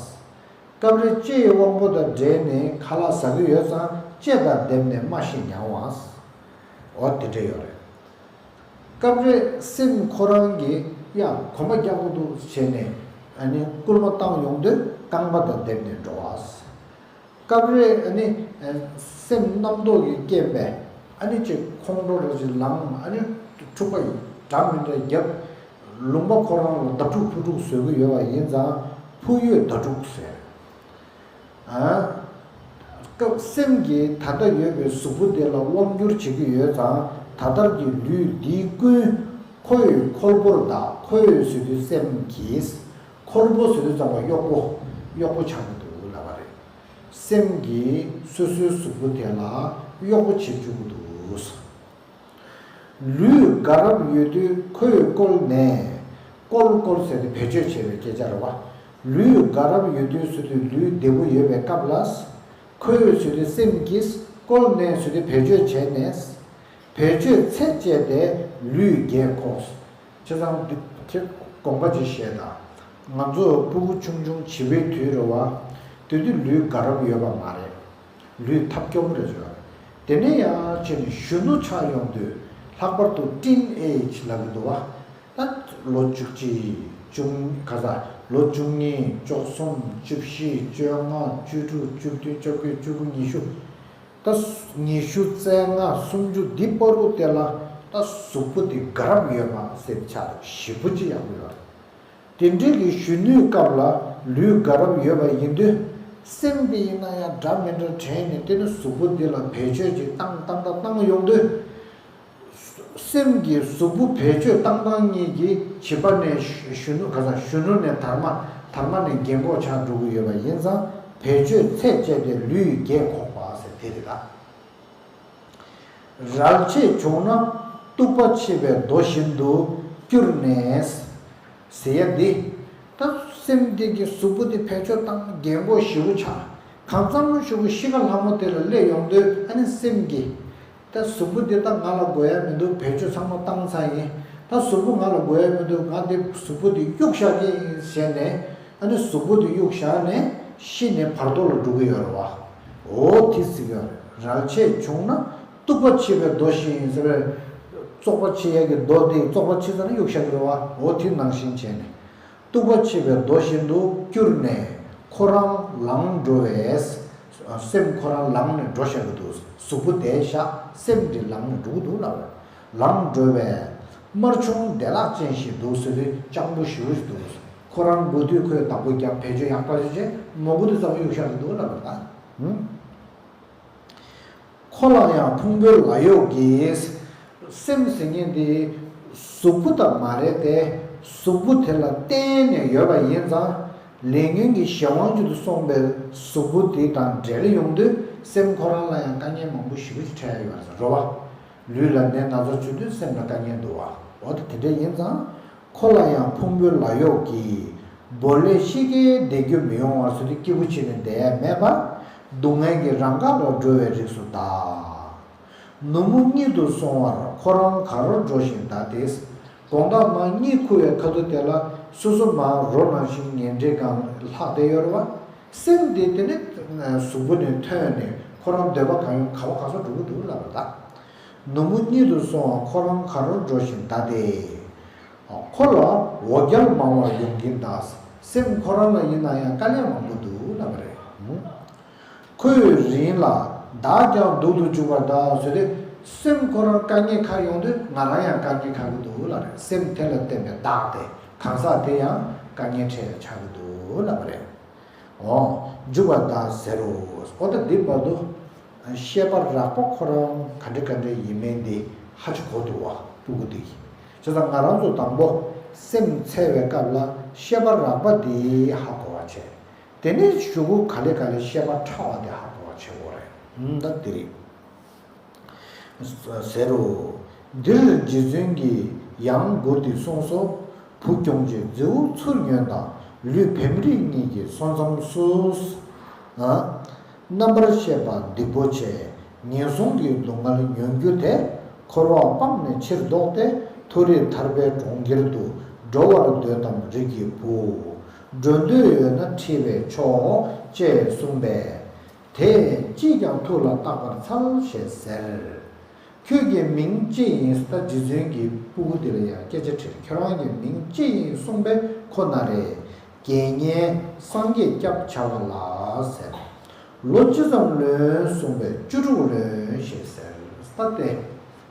སྐབས་རེ་ལྕེ་ཡི་དབང་པོ་དང་འབྲེལ་ནས་ཁ་ལག་ཟ་གི་ཡོད་ཙང་ལྕེ་དང་སྡེབ་ནས་རྨ་ཤེས་མྱང་བ། འོ་དེ་འདྲ་ཡོད་རེད། སྐབས་རེ་སེམས་ཁོ་རང་གིས་ཡ་གོམ་པ་རྒྱག་དགོས་འདུག་བྱས་ནས། ཨ་ནི་སྐུལ་མ་བཏང་ཡོང་དུས་རྐང་པ་དང་སྡེབ་ནས་འགྲོ་བ། སྐབས་རེ་ཨ་ནི་སེམས་རྣམ་རྟོག་གི་རྐྱེན་པས་ཨ་ནི་ཅིག་ཁོང་ཁྲོ་ར་ཅིག་ལངས། ཨ་ནི་འཁྲུག་པ་ འདྲ་མི་འདྲ་བརྒྱབ། ལུང་པ་ཁོ་རང་ལ་ཟླ་དྲུག་ཕུ་དྲུག་བཟོ་གི་ཡོད་པ་ཡིན་ཙང་ཕུ་ཡོད་ཟླ་དྲུག་ཟེར། ཨ། སྐབས་སེམས་ཀྱིས་ད་ལྟ་ཡོད་པའི་གཟུགས་པོ་འདི་ལ་དབང་བསྒྱུར་བྱེད་ཀྱི་ཡོད་ཙང་ད་ལྟར་གྱི་ལུས་འདིའི་ཀུན། ཁོ་ཡི་ཁོལ་པོར་བདག་ཁོ་ཡི་ཟེར་དུས་སེམས་ཀྱིས། ཁོལ་པོ་ཟེར་དུས་ཙམ་པ་གཡོག་པོ། གཡོག་པོ་ཆགས་ཀྱི་འདུག་ལབ་པ་རེད། སེམས་ཀྱིས་སོ་སོའི་གཟུགས་པོ་དེ་ལ་གཡོག་པོ་བྱེད་བཅུག་གི་འདུག། ལུས་དགའ་རབ་ཡོད་དུས་ཁོས་བཀོལ་ནས། བཀོལ་བཀོལ་ཟེར་དུས་བེད་སྤྱོད་བྱས་པའི་སྐད་ཆ་རེད་བ། ལུས་དགའ་རབ་ཡོད་དུས་ཟེར་དུས་ལུས་བདེ་པོ་ཡོད་པའི་སྐབས་ལ། ཁོས་ཟེར་དུས་སེམས་ཀྱིས་བཀོལ་ནས་ཟེར་དུས་བེད་སྤྱོད་བྱས་ནས། བེད་སྤྱོད་ཚད་བཅད་དེ་ལུས་རྒྱས་ཁོག། བྱས་ཙང་འདི་ཁྱེད་དགོངས་པ་ཅིག་བཞེས་དང་། ང་ཚོ་ཕྲུ་གུ་ཆུང་ཆུང་བྱིས་པའི་དུས་རེད་བ། དེ་དུས་ལུས་དགའ་རབ་ཡོད་པ་མ་རེད། ལུས་ཐབས་སྐྱོ་པོ་རེད་བྱུང་། དེ་ནས་ཡང་ཕྱིན་ནས་གཞོན་ནུ་ཆགས་ཡོང་དུས་ལྷག་པར་དུ་teen age ལབ་ཀྱི་འདུག་བ། ད་ལོ་བཅུ་གཅིག་བཅུ་ག་ས་ལོ་བཅུ་གཉིས་བཅུ་གསུམ་བཅུ་བཞི་བཅོ་ལྔ་བཅུ་དྲུག་བཅུ་བདུན་བཅོ་བརྒྱད་བཅུ་དགུ་ཉི་ཤུ། ད་ཉི་ཤུ་རྩ་ལྔ་སུམ་ཅུ་འདི་བར་དུ་དེ་ལ་ད་གཟུགས་པོ་དེ་དགའ་རབ་ཡོད་པ་ཟེར་ཆགས་ཞེ་པོ་ཅིག་ཡག་པོ་ཡོད། དེ་འདྲའི་གི་གཞོན་ནུའི་སྐབས་ལ་ལུས་དགའ་རབ་ཡོད་པ་ཡིན་དུས། སེམས་དེ་ཡིན་ན་ཡང་འདྲ་མི་འདྲ་དྲན་ནས་དེ་ནི་གཟུགས་པོ་འདི་ལ་བེད་སྤྱོད་ཅིག་བཏང་བཏང་བཏང་བཏང་ཡོང་དུས། སེམས་ཀྱིས་གཟུགས་པོ་བེད་སྤྱོད་བཏང་བཏང་གཉིས་ཀྱིས་བྱིས་པ་ནས་གཞོན་ནུ་ག་ས་གཞོན་ནུ་ནས་དར་མ་དར་མ་ནས་རྒན་གོག་ཆགས་འགྲོ་གི་ཡོད་པ་ཡིན་ཙང་བེད་སྤྱོད་ཚད་བཅད་དེ་ལུས་རྒས་འཁོགས་པ་ཟེར་དེ་རེད་ད། རལ་ཆས་བྱུང་ན་གཏུག་པ་ཆད་པའི་རྡོ་བཞིན་དུ་སྐྱུར་ནས། ཟེར་ཡ་འདི། ད་སེམས་འདི་གི་གཟུགས་པོ་འདི་བེད་སྤྱོད་བཏང་རྒན་གོག་ཞེ་པོ་ཆགས། གང་འཚམ་ཞུ་གི་ཤི་ཁ་ལྷ་མོ་དེ་ལ་སླེབས་ཡོང་དུས་ཨ་ནི་སེམས་ཀྱི། ད་གཟུགས་པོ་འདི་ད་ང་ལ་དགོས་ཡ་མི་འདུག་བེད་སྤྱོད་ཚང་མ་བཏང་ཚར་ཡིན། ད་གཟུགས་པོ་ང་ལ་དགོས་ཡ་མི་འདུག་ང་འདི་གཟུགས་པོ་འདི་གཡུག་བཞག་གི་ཡིན་ཟེར་ནས་ཨ་ནི་གཟུགས་པོ་འདི་གཡུག་བཞག་ནས་ཤི་ནས་བར་དོ་ལ་འགྲོ་གི་ཡོད་རེད་བ། འོ་དེ་ཟེར་གི་ཡོད་རེད། རལ་ཆས་བྱུང་ན་གཏུག་པ་ཆད་པའི་རྡོ་བཞིན་ཟེར་བའི། བཙོག་པ་ཆད་ཡ་གི་རྡོ་དེ་བཙོག་པ་ཆད་ཚར་ན་གཡུག་བཞག་གི་རེད་བ། འོ་དེ་ནང་བཞིན་བྱས་ནས། གཏུག་པ་ཆད་པའི་རྡོ་བཞིན་དུ་གྱུར་ནས་ཁོ་རང་ལངས་འགྲོ་བས། སེམས་ཁོ་རང་ལངས་ནས་འགྲོ་བཞག་གི་འདུག་གཟུགས་པོ་བསྡད་བཞག་སེམས་འདི་ལངས་ནས་འགྲོ་གི་འདུག་ལབ་པས། ལངས་འགྲོ་བས། དམར་ཆུང་བདེ་བླག་ཅན་ཞིག་འདུག་ཟེར་དུས་སྤྱང་པོ་ཞེ་པོ་ཞིག་འདུག་ཁོ་རང་དགོས་དུས་ཁོས་བདག་པོ་རྒྱབ་བེད་སྤྱོད་ཡག་པ་ཞིག་བྱས་མ་དགོས་དུས་ཙམ་གཡུག་བཞག་གི་འདུག་ལབ་པས་ད། ཁོ་ལ་ཡང་ཕུང་པོའི་ལ་གཡོགས་ཀྱིས། སེམས་ཟེར་མཁན་དེ་གཟུགས་པོ་དང་མ་རེད་དེ། གཟུགས་པོ་དེ་ལ་བརྟེན་ནས་ཡོད་པ་ཡིན་ཙང་། ལས་ཉོན་གྱི་གཞན་དབང་བཅུད་དུ་སོང་བའི་གཟུགས་པོ་དེ་དང་འབྲེལ་ཡོང་དུས་སེམས་ཁོ་རང་ལ་ཡང་དཀའ་ངལ་མང་པོ་ཞེ་པོ་ཅིག་འཕྲད་ཡ་ཡོད་རེད་ཟེར་རོ་བ། ལུས་ལ་ནད་ན་ཚ་བྱུང་དུས་སེམས་ལ་དཀའ་ངལ་འདུག་བ། འོ་ད་དེ་འདྲ་ཡིན་ཙང་། ཁོ་ལ་ཡང་ཕུང་པོའི་ལ་གཡོགས་ཀྱིས། སྦོ་ལེ་ཤི་ཀའི་བསྡད་རྒྱུ་མི་ཡོང་བར་བཟོས་ཏེ་སྐྱིད་པོ་བྱས་ནས་བསྡད་ཡ་མེད་པར། སྡུག་བསྔལ་གྱི་རང་འགག་ལ་འགྲོ་བའི་རིགས་སུ་གདའ། ནུབ་མོ་གཉིད་དུ་སོང་བར་ཁོ་རང་གར་འགྲོ་བཞིན་གདའ་སྟེ། དགོང་དག་མར་གཉིད་ཁུག་པའི་ཁ་ཐུག་དེ་ལ་སོ་སོ་མར་རོ་ནང་བཞིན་ཉལ་ཁྲིའི་སྒང་ལྷག་བསྡད་ཡོད་རེད་བ། སེམས་དེ་དེ་ནས་གཟུགས་པོ་ནས་ཐོན་ནས་ཁོ་རང་འདོད་པ་གང་ཡོང་ག་བ་ག་ས་འགྲོ་གི་འདུག་ལབ་པ་ད། ནུབ་མོ་གཉིད་དུ་སོང་བ་ཁོ་རང་གར་འགྲོ་བཞིན་གདའ་སྟེ། ཁོ་ལ་འོ་བརྒྱལ་མང་བར་ཡོང་གིན་གདའ། སེམས་ཁོ་རང་ལ་ཡིན་ན་ཡང་དཀའ་ལས་མང་པོ་འདུག་ལབ་པ་རེད། ཁོས་རིང་ལ་བདག་ཀྱང་སྡུག་ཏུ་འཇུག་པར་གདའ་ཟེར་དུས་སེམས་ཁོ་རང་དཀའ་ངལ་ཁ་ཡོང་དུས་ང་རང་ཡང་དཀའ་ངལ་ཁ་གི་འདུག་ལབ་རེད། སེམས་དེ་ལ་བརྟེན་པའི་བདག་དེ་གང་ཟག་དེ་ཡང་དཀའ་ངལ་འཕྲད་ཆགས་ཀྱི་འདུག་ལབ་པ་རེད། འོ། འཇུག་པ་དང་ཟེར་རོ། འོ་ད་འདི་བར་དུ། ཤེས་པ་རགས་པ་ཁོ་རང་ག་འདྲ་ག་འདྲ་ཡིན་མིན་འདི་ཧ་ཅང་གོ་འདུག་བ་སྤུ་གུ་འདི། བྱས་ཙང་ང་རང་ཚོ་དང་པོ་སེམས་འཚོལ་བའི་སྐབས་ལ་ཤེས་པ་རགས་པ་འདི་ཧ་གོ་བ་བྱས། དེ་ནས་གཞུག་གུ་ག་ལེ་ག་ལེ་ཤེས་པ་ཕྲ་བ་འདི་ཧ་གོ་བ་བྱེད་དགོས་རེད། ད་འདི་རེད། ཟེར་རོ། འདིར་རྗེ་བཙུན་གྱིས་ཡང་མགུར་འདི་གསུངས་སོ། བུ་སྐྱོང་བྱེད་རྫི་བོ་ཚུར་ཉོན་དང་ལུས་བེམ་རིག་གཉིས་ཀྱི་སོ་མཚམས་སུ། རྣམ་པར་ཤེས་པ་སྡིག་པོ་ཆེ། ངན་སོང་གི་སྡུག་བསྔལ་ཉོན་རྒྱུ་དེ། འཁོར་བ་སྤངས་ནས་ཕྱིར་ལྡོག་སྟེ། མཐོ་རིས་ཐར་པའི་གྲོང་ཁྱེར་དུ། འགྲོ་བར་འདོད་དམ་རིགས་ཀྱི་བུ། འགྲོ་འདོད་ཡོད་ན་ཁྲིད་པས་ཆོག་ཅེས་གསུངས་པས། དེས་ཅིས་ཀྱང་ཐུགས་ལ་བཏགས་པར་འཚལ་ཞེས་ཟེར། ཁྱོད་ཀྱི་མིང་ཅི་ཡིན། ད་རྗེ་བཙུན་གྱིས་སྤུ་གུ་དེ་ལ་ཡང་སྐད་ཆ་དྲིས། ཁྱོད་རང་གི་མིང་ཅི་ཡིན་གསུངས་པས་ཁོ་ན་རེ། དགེ་བསྙེན་སངས་རྒྱས་སྐྱབས་བྱ་བ་ལ་ཟེར། ལོ་ཅི་ཙམ་ལོན་གསུངས་པས་བཅུ་དྲུག་ལོན་ཞེས་ཟེར། ད་དེ་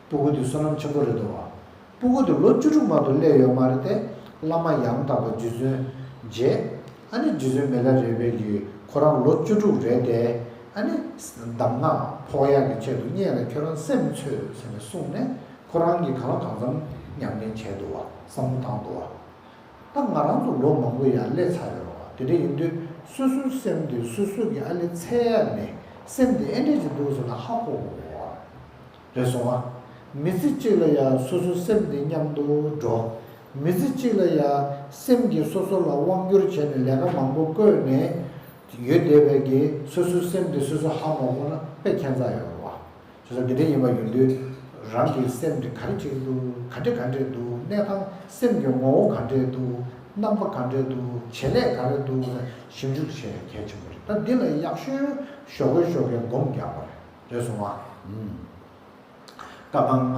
སྤུ་གུ་དེ་བསོད་ནམས་ཆེན་པོ་རེད་འདུག་བ། སྤུ་གུ་དེ་ལོ་བཅུ་དྲུག་མ་གཏོགས་སླེབས་ཡོད་མ་རེད་དེ། བླ་མ་ཡང་དག་པ་རྗེ་བཙུན་མཇལ། ཨ་ནི་རྗེ་བཙུན་མི་ལ་རས་པའི་གི་ཁོ་རང་ལོ་བཅུ་དྲུག་རེད་དེ། ཨ་ནི་གདམས་ངག་ཕོག་ཡག་གི་ཆེད་དུ་སྔོན་ལ་ཁྱོད་རང་སེམས་འཚོལ་ཟེར་ནས་གསུངས་ནས། ཁོ་རང་གིས་གང་ལ་གང་འཚམ་ཉམས་ལེན་བྱས་འདུག་བ། བསམ་བློ་བཏང་འདུག་བ། ད་ང་རང་ཚོ་ལོ་མང་པོ་ཡར་སླེབས་ཚར་ཡོད་རེད་བ། དེ་འདྲ་ཡིན་དུས་སོ་སོའི་སེམས་དེ་སོ་སོ་གིས་ཨ་ལེ་འཚོལ་ཡ་ནས་སེམས་དེ་ཨེ་འདྲ་ཅིག་འདུག་ཟེར་ན་ཧ་གོ་དགོས་རེད་བ། རེད་སོང་ཨ། མི་ཚེ་གཅིག་ལ་ཡ་སོ་སོའི་སེམས་དེ་མཉམ་དུ་འགྲོ། མི་ཚེ་གཅིག་ལ་ཡ་སེམས་ཀྱིས་སོ་སོ་ལ་དབང་བསྒྱུར་བྱས་ནས་ལས་ཀ་མང་པོ་བསྐོས་ནས་ཡོད་བསྡད་པའི་གི་སོ་སོའི་སེམས་དེ་སོ་སོ་ཧ་མ་གོ་ན་དཔེ་ཁྱད་མཚར་ཡོད་རེད་བ། བྱས་ཙང་དེ་འདྲ་ཡིན་པ་ཡིན་དུས། རང་གི་སེམས་དེ་ག་རེ་བྱེད་ཀྱི་འདུག་ག་འདྲ་ག་འདྲ་འདུག་གནས་སྟངས་སེམས་ཀྱི་ངོ་བོ་ག་འདྲ་འདུག་རྣམ་པ་ག་འདྲ་འདུག་བྱེད་ལས་ག་རེ་འདུག་ཞིབ་འཇུག་བྱེད་ཡ་གལ་ཆེན་པོ་རེད། ད་འདི་ལ་ཡག་ཤོས་ཞོགས་ཀས་ཞོགས་ཀས་སྒོམ་རྒྱག་པ་རེད། རེད་སོང་ཨ། ཨུམ། སྐར་མ་ལྔ་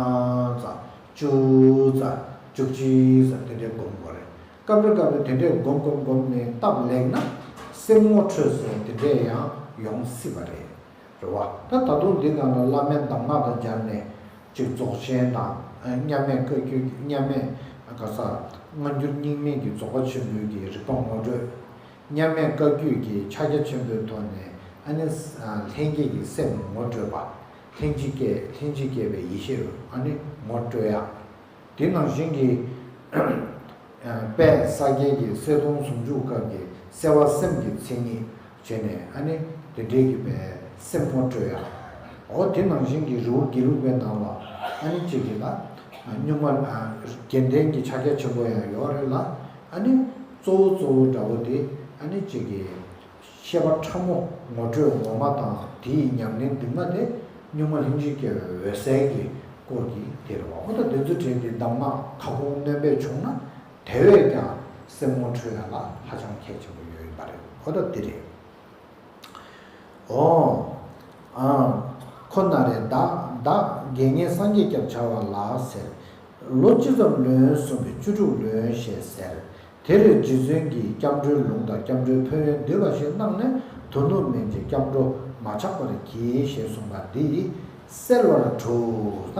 ཙམ་བཅུ་ཙམ་བཅུ་གཅིག་ཙམ་དེ་འདྲའི་སྒོམ་དགོས་རེད། སྐབས་རེ་སྐབས་རེ་དེ་འདྲའི་སྒོམ་སྒོམ་སྒོམ་ནས་སྟབས་ལེགས་ན་སེམས་ངོ་འཕྲོད་ཟེར་དེ་འདྲས་ཡང་ཡོང་སྲིད་པ་རེད། རེད་བ། ད་ད་དུང་འདི་སྒང་ལ་བླ་མའི་གདམས་ངག་དང་སྦྱར་ནས་ཅིག་རྫོགས་ཆེན་དང་མཉམ་མེད་བཀའ་བརྒྱུད་མཉམ་མེད་ག་ས་སྔ་འགྱུར་རྙིང་མའི་གི་རྫོགས་པ་ཆེན་པོའི་གི་རིགས་པ་ངོ་སྤྲོད། མཉམ་མེད་བཀའ་བརྒྱུད་ཀྱི་ཕྱག་རྒྱ་ཆེན་པོའི་ཐོག་ནས་ཨ་ནི་ལྷན་སྐྱེས་ཀྱི་སེམས་ངོ་སྤྲོད་པ། ལྷན་ཅིག་སྐྱེས་ལྷན་ཅིག་སྐྱེས་པའི་ཡེ་ཤེས་ཨ་ནི་ངོ་སྤྲོད་ཡ། དེ་ནང་བཞིན་གྱི་དཔལ་ས་སྐྱའི་གི་གསལ་སྟོང་ཟུང་འཇུག་སྐབས་ཀྱི་གསལ་བ་སེམས་ཀྱི་མཚན་ཉིད་བྱས་ནས་ཨ་ནི་དེ་འདྲའི་གི་པའི་སེམས་ངོ་སྤྲོད་ཡ། འོ་དེ་ནང་བཞིན་གྱི་རི་བོ་དགེ་ལུགས་པའི་ནང་ལ་ཨ་ནི་གཅིག་གི་ལ་གཉུག་མ་རྒྱན་ལྡན་གྱི་ཕྱག་རྒྱ་ཆེན་པོ་ཡང་ཡོད་རེད་ལ། ཨ་ནི་གཙོ་བོ་གཙོ་བོ་འདྲ་བོ་དེ་ཨ་ནི་གཅིག་གི་ཤེས་པ་ཕྲ་མོ་ངོ་སྤྲོད་ངོ་མ་དང་དེའི་ཉམས་ལེན་འདུས་མ་དེ་གཉུག་མ་ལྷན་ཅིག་སྐྱེས་པའི་འོད་གསལ་གྱི་སྐོར་གྱི་དེ་རེད་བ། འོ་ད་དེ་ཚོ་བྲལ་ཏེ་གདམས་ངག་ཁ་སྐོང་སྣོན་པས་བྱུང་ན་དེ་བས་ཀྱང་སེམས་ངོ་འཕྲོད་ཡ་ལ་ཧ་ཅང་གལ་ཆེན་པོ་ཡོད་ཡིན་པ་རེད། འོ་ད་དེ་རེད། འོ། ཨང་། ཁོ་ན་རེ་བདག་བདག་དགེ་བསྙེན་སངས་རྒྱས་སྐྱབས་བྱ་བ་ལ་ཟེར། ལོ་ཅི་ཙམ་ལོན་གསུངས་པས་བཅུ་དྲུག་ལོན་ཞེས་ཟེར། དེར་རྗེ་བཙུན་གྱིས་སྐྱབས་འགྲོའི་ལུང་དང་སྐྱབས་འགྲོའི་ཕན་ཡོན་འདུས་པ་ཞིག་གནང་ནས་དོ་ནུབ་མན་ཆད་སྐྱབས་འགྲོ་མ་ཆག་པར་གྱིས་ཞེས་གསུངས་པ་འདིས་གསལ་བར་གྲུབ། ད་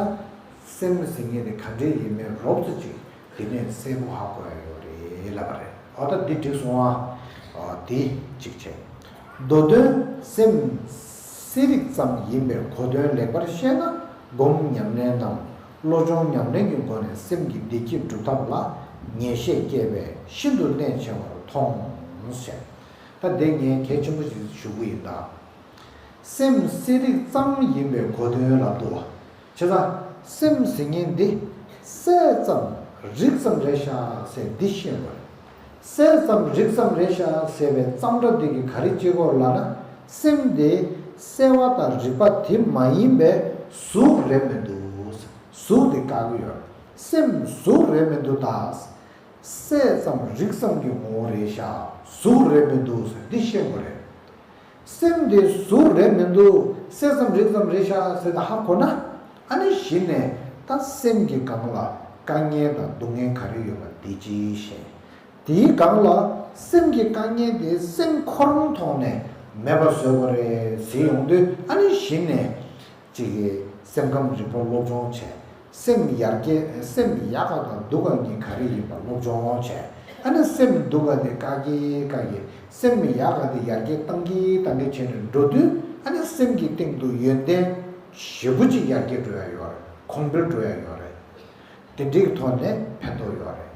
སེམས་ཟེར་མཁན་དེ་ག་འདྲས་ཡིན་མིན་རོབ་ཙམ་ཅིག་དེ་ནས་གསལ་པོ་ཧ་གོ་ཡ་ཡོད་རེད་ལབ་པ་རེད། འོ་ད་འདི་འགྲིག་སོང་ཨ། འོ་དེ་གཅིག་བྱས། མདོ་དོན་སེམས་གསལ་རིག་ཙམ་ཡིན་པའི་གོ་དོན་ལེགས་པར་ཤེས་ན་སྒོམ་ཉམས་ལེན་ནམ་བློ་སྦྱོང་ཉམས་ལེན་གྱི་སྒོ་ནས་སེམས་ཀྱི་བདེ་སྐྱིད་སྒྲུབ་ཐབས་ལ་ངེས་ཤེས་སྐྱེས་པས་ཤིན་ཏུ་གནད་ཆེ་བར་མཐོང་ཞེས། ད་འདི་ངས་གལ་ཆེན་པོ་ཞིག་ཞུ་གི་ཡིན་ད། སེམས་གསལ་རིག་ཙམ་ཡིན་པའི་གོ་དོན་ལབ་འདུག་བ། བྱས་ཙང་སེམས་ཟེར་མཁན་འདི་གསལ་ཙམ་རིག་ཙམ་རེད་ཤག་ཟེར་འདི་ཤེས་དགོས་རེད། གསལ་ཙམ་རིག་ཙམ་རེད་ཤག་ཟེར་བའི་ཙམ་སྒྲ་འདི་གིས་ག་རེ་བྱེད་དགོས་ལབ་ན། སེམས་དེ་གསལ་བ་དང་རིག་པ་དེ་མ་ཡིན་པའི་གཟུགས་རེད་མི་འདུག་གཟུགས་དེ་བཀག་གི་ཡོད་རེད། སེམས་གཟུགས་རེད་མི་འདུག་ད། གསལ་ཙམ་རིག་ཙམ་གྱི་ངོ་བོ་རེད་ཤག་གཟུགས་རེད་མི་འདུག་ཟེར་འདི་ཤེས་དགོས་རེད། སེམས་དེ་གཟུགས་རེད་མི་འདུག་གསལ་ཙམ་རིག་ཙམ་རེད་ཤག་ཟེར་ཏེ་ཧ་གོ་ན། ཨ་ནི་གཞི་ནས་ད་སེམས་ཀྱི་སྒང་ལ་དཀའ་ངལ་དང་སྡུག་བསྔལ་ག་རེ་ཡོད་པ་འདི་ཅིག་ཤེས། དེའི་སྒང་ལ་སེམས་ཀྱི་དཀའ་ངལ་དེ་སེམས་ཁོ་རང་ཐོག་ནས་མེད་པ་བཟོ་དགོས་རེད་ཟེར་ཡོང་དུས་ཨ་ནི་གཞི་ནས། གཅིག་གིས་སེམས་ཁམས་རིག་པ་སློབ་སྦྱོང་བྱས། སེམས་ཡར་རྒྱས་སེམས་ཡག་ག་དང་སྡུག་ག་གཉིས་ག་རེ་ཡིན་པ་སློབ་སྦྱོང་བྱས། ཨ་ནི་སེམས་སྡུག་ག་དེ་བཀག་གི་བཀག་གི་སེམས་ཡག་ག་དེ་ཡར་རྒྱས་བཏང་གི་བཏང་གི་བྱས་ནས་འགྲོ་དུས་ཨ་ནི་སེམས་ཀྱི་སྟེང་དུ་ཡོན་ཏན་ཞེ་པོ་ཅིག་ཡར་རྒྱས་འགྲོ་ཡ་ཡོད་རེད། གོང་འཕེལ་འགྲོ་ཡ་ཡོད་རེད། དེ་འདྲའི་ཐོག་ནས་ཕན་ཐོགས་ཡོད་རེད།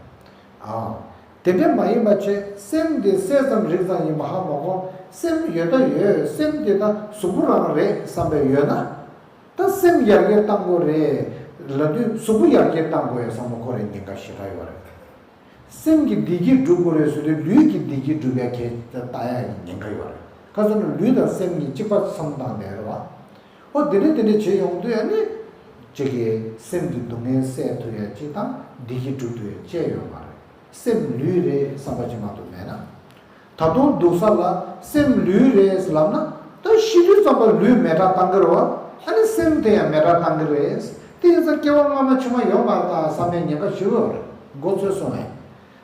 ཨང་། དེ་འདྲ་མ་ཡིན་པ་བྱས་སེམས་དེ་གསལ་ཙམ་རིག་ཙམ་ཡིན་པ་ཧ་མ་གོ། སེམས་ཡོད་ད་ཡོད། སེམས་དེ་ད་གཟུགས་པོ་རང་རེད་བསམ་པའི་ཡོད་ན། ད་སེམས་ཡར་རྒྱས་བཏང་དགོས་རེད་ལབ་དུས་གཟུགས་པོ་ཡར་རྒྱས་བཏང་དགོས་ཡ་བསམ་པ་ཁོ་རང་ཉེན་ཁ་ཞེ་དྲག་ཡོད་རེད། སེམས་ཀྱི་བདེ་སྐྱིད་སྒྲུབ་དགོས་རེད་ཟེར་དུས་ལུས་ཀྱི་བདེ་སྐྱིད་སྒྲུབ་ཡ་གལ་ལྟ་ཡ་ཉེན་ཁ་ཡོད་རེད། ག་ཟེར་ན་ལུས་དང་སེམས་གཉིས་གཅིག་པ་བསམ་བཏང་བསྡད་རེད་བ། ཨོ་དེ་འདྲ་དེ་འདྲ་བྱེད་ཡོང་དུས་ཨ་ནི། གཅིག་གིས་སེམས་ཀྱི་སྡུག་བསྔལ་སེལ་ཐུབ་ཡ་གཅིག་དང་བདེ་སྐྱིད་སྒྲུབ་ཐུབ་ཡ་གཅིག་ཡོད་མ་རེད། སེམས་ལུས་རེད་བསམ་པ་ཅིག་མ་གཏོགས་མེད་ན། ད་དུང་སྡུག་ས་ལ་སེམས་ལུས་རེད་ལབ་ན་ད་ཤི་དུས་ཙམ་པ་ལུས་མེ་སྲེག་བཏང་གི་རེད་བ། ཨ་ནི་སེམས་དེ་ཡང་མེ་སྲེག་བཏང་གི་རེད། དེ་ཡིན་ཙང་སྐྱེ་བ་སྔ་མ་ཕྱི་མ་ཡོད་མ་རེད་ད་བསམ་ཡ་ཉེན་ཁ་ཞེ་པོ་ཡོད་རེད། མགོ་ཚོས་སོང་ངས།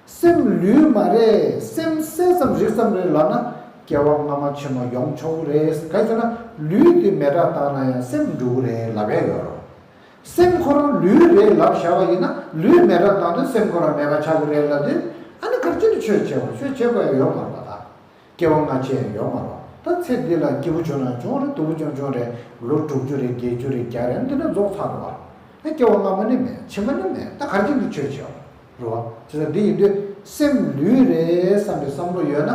སེམས་ལུས་མ་རེད། སེམས་གསལ་ཙམ་རིག་ཙམ་རེད་ལབ་ན་སྐྱེ་བ་སྔ་མ་ཕྱི་མ་ཡོང་ཆོག་གི་རེད། ག་རེ་ཟེར་ན་ལུས་དེ་མེ་སྲེག་བཏང་ན་ཡང་སེམས་འགྲོ་གི་རེད་ལབ་ཡ་ཡོད་རེད། སེམས་ཁོ་རང་ལུས་རེད་ལབ་བཞག་པ་ཡིན་ན། ལུས་མེ་དགྲར་བཏང་དུས་སེམས་ཁོ་རང་མེ་དགྲ་ཆགས་ཀྱི་རེད་ལབ་དུས། ཨ་ནི་ག་རེ་བྱས་ནས་ཆོས་བྱེད་དགོས། ཆོས་བྱེད་དགོས་ཡ་ཡོད་མ་རེད་པ། ད་སྐྱེ་བ་སྔ་ཕྱི་ཡོད་མ་རེད། ད་ཚེ་འདི་ལ་སྐྱིད་པོ་བྱུང་ན་བྱུང་རེད། སྡུག་པོ་བྱུང་བྱུང་རེད། ལོ་དྲུག་ཅུ་རེད། བརྒྱད་ཅུ་རེད། བརྒྱ་རེད། འདི་ནས་རྫོགས་ཚར་འགྲོ་བ་རེད། སྐྱེ་བ་སྔ་མ་ནི་མེད། ཕྱི་མ་ནི་མེད། ད་ག་རེ་བྱས་ནས་ཆོས་བྱེད་དགོས་རེད་པ། བྱས་ཙང་འདི་ཡིན་དུས་སེམས་ལུས་རེད་བསམ་པའི་བསམ་བློ་ཡོད་ན།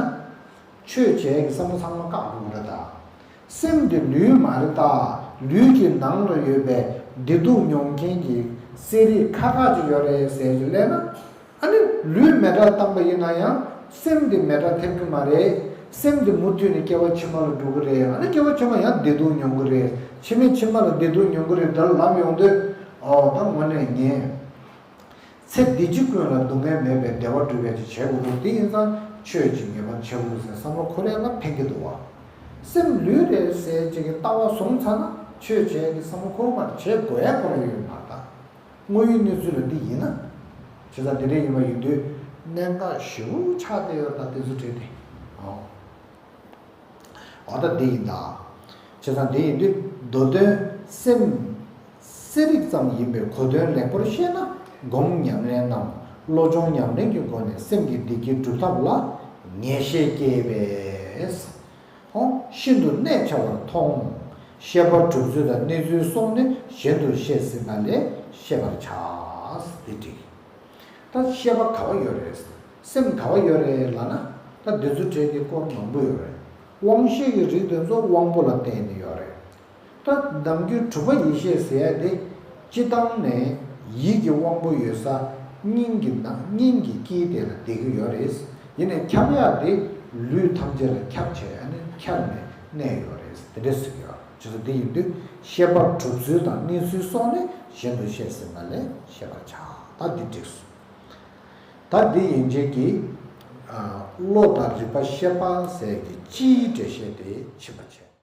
ཆོས་བྱེད་ཀྱི་བསམ་བློ་ཚང་མ་བཀག་འགྲོ་གི་རེད་ད། སེམས་འདི་ལུས་མ་རེད་ད། ལུས་ཀྱི་ནང་ལ་ཡོད་པའི་བདེ་སྡུག་མྱོང་མཁན་གྱི་གསལ་རིག་ཁག་ཁག་ཅིག་ཡོད་རེད་ཟེར་གྱི་སླེབས་ན། ཨ་ནི་ལུས་མེ་དགྲར་བཏང་པ་ཡིན་ན་ཡང་སེམས་འདི་མེ་དགྲར་ཐེབས་ཀྱི་མ་རེད། སེམས་འདི་མུ་མཐུད་ནས་སྐྱེ་བ་ཕྱི་མ་ལ་འགྲོ་གི་རེད། ཨ་ནི་སྐྱེ་བ་ཕྱི་མ་ཡང་བདེ་སྡུག་མྱོང་གི་རེད། ཕྱི་མ་ཕྱི་མ་ལ་བདེ་སྡུག་མྱོང་གི་རེད། འདི་ལབ་ཡོང་དུས། ཨོ་ད་དངོས་གནས་ངས། ཚེ་འདི་ཕྱི་ཀུན་ལ་སྡུག་བསྔལ་མེད་པའི་བདེ་བ་སྒྲུབ་ཡ་ཅིག་བྱེད་དགོས་འདུག་དེ་ཡིན་ཙང་ཆོས་ཅིག་ངེས་པར་བྱེད་དགོས་ཟེར་བསམ་བློ་འཁོར་ཡ་ལ་ཕན་གྱི་འདུག་བ། སེམས་ལུས་རེད་ཟེར་ཅིག་གི་ལྟ་བ་བཟུང་ཚར་ན་ཆོས་བྱེད་ཀྱི་བསམ་བློ་འཁོར་མ་རེད། བྱེད་དགོས་ཡ་ཁོ་རང་ཡོད་མ་རེད་ད། དངོས་ཡོད་གནས་ཚུལ་ལ་འདི་ཡིན་ན། བྱས་ཙང་འདི་འདྲ་ཡིན་པ་ཡིན་དུས་གནད་འགག་ཞེ་པོ་ཆགས་བསྡད་ཡོད་ད། དེ་ཚོ་བྲིས་ཏེ། ཨོ། འོ་ད་འདི་ཡིན་ད། བྱས་ཙང་འདི་ཡིན་དུས་མདོ་དོན་སེམས་གསལ་རིག་ཙམ་ཡིན་པའི་གོ་དོན་ལེགས་པོར་ཤེས་ན། སྒོམ་ཉམས་ལེན་ནམ་བློ་སྦྱོང་ཉམས་ལེན་གྱི་སྒོ་ནས་སེམས་ཀྱི་བདེ་སྐྱིད་སྒྲུབ་ཐབས་ལ་ངེས་ཤེས་སྐྱེས་པས། ཧོ། ཤིན་ཏུ་གནད་ཆེ་བར་མཐོང་། ཤེས་པ་གྲུབ་ཚུལ་དང་གནས་ཚུལ་སོགས་ནི་གཞན་དུ་བཤད་ཟིན་པ་ལས་ཤེས་པར་བྱ། འདི་འགྲིག་ད་ཤེས་པ་ག་བ་ཡོད་རེད། སེམས་ག་བ་ཡོད་རེད་ལབ་ན། ད་འདི་ཚོ་གྲས་ཀྱི་སྐོར་མང་པོ་ཡོད་རེད། དབང་ཤེས་ཀྱི་རིགས་དེ་ཚོ་དབང་པོ་ལ་བརྟེན་ནས་ཡོད་རེད། ད་ནམ་རྒྱུན་གྲུབ་པ་ཡེ་ཤེས་ཟེར་ཡ་དེ། སྤྱི་བཏང་ནས་ཡིད་ཀྱི་དབང་པོ་ཡོད་ས། སྙིང་གི་ནང་སྙིང་གི་དཀྱིལ་དེ་ལ་བསྡད་ཀྱི་ཡོད་རེད། ཡིན་ནའི་ཁྱབ་ཡག་དེ་ལུས་ཐམས་ཅད་ལ་ཁྱབ་བྱས། ཨ་ནི་ཁྱབ་ནས་གནས་ཡོད་རེད། དེ་འདྲ་ཟེར་གྱི་ཡོད། བྱས་ཙང་འདི་ཡིན་དུས་ཤེས་པ་གྲུབ་ཚུལ་དང་གནས་ཚུལ་སོགས་ནི་གཞན་དུ་བཤད་ཟིན་པ་ལས་ཤེས་པར་བྱ། ད་འདི་འགྲིག་སོང་། ད་འདི་ཡན་ཆད་ཀྱི། ཨ། བློ་དང་རིག་པ་ཤེས་པ་ཟེར་གྱི་སྤྱིའི་འགྲེལ་བཤད་དེ་ཕྱིན་པ་བྱས།